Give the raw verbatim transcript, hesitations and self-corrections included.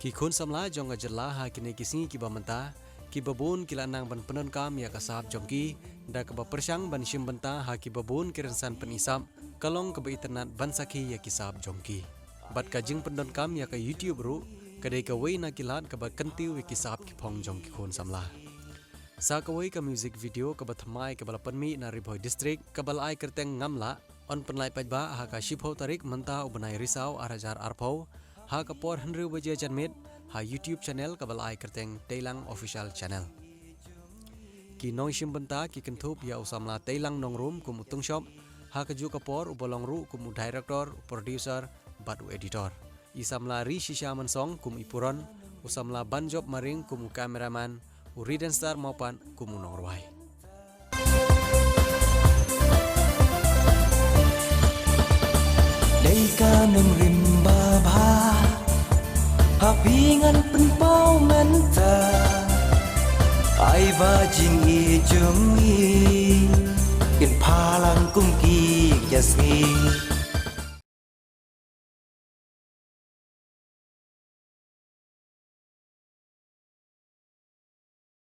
Ki khun samla jong ka jylla ha kine ki sngi kiba mynta, kiba bun ki la nang ban pyndonkam ïa ka sap jong ki da kaba pyrshang ban shim bynta ha kiba bun ki rynsan pyni sap, ka long kaba itynnad ban sakhi ïa ki sap jong ki. Bad ka jingpyndonkam ïa ka YouTube ruh ka dei kawei na ki lad kaba kyntiew ïa ki sap ki phong jong ki khun samla. Sa kawei ka music video kaba thymmai kaba la pynmih na Ri Bhoi District kaba la ai kyrteng Ngam Lah, yn pynlait paidbah ha ka shiphew tarik mynta u bnai Risaw ar hajar arphew, ha ka por hynriew baje janmiet, ha YouTube channel kaba la ai kyrteng Teilang Official Channel. Ki nongshim bynta ki kynthup ïa u samla Teilang Nongrum kum u tyngshop, ha kajuh ka por uba long ruh kum u director, u producer bad u editor. I samla Ri Shisha Mynsong kum i puron, u samla Banjop Maring kum u cameraman, u Ridenstar Mawpat kum u nongrwai. Dei ka nongrim babha ha phi ngan pynpaw mynta. Ai ba jingïeit jong ngi kin phalang kum ki jasngi.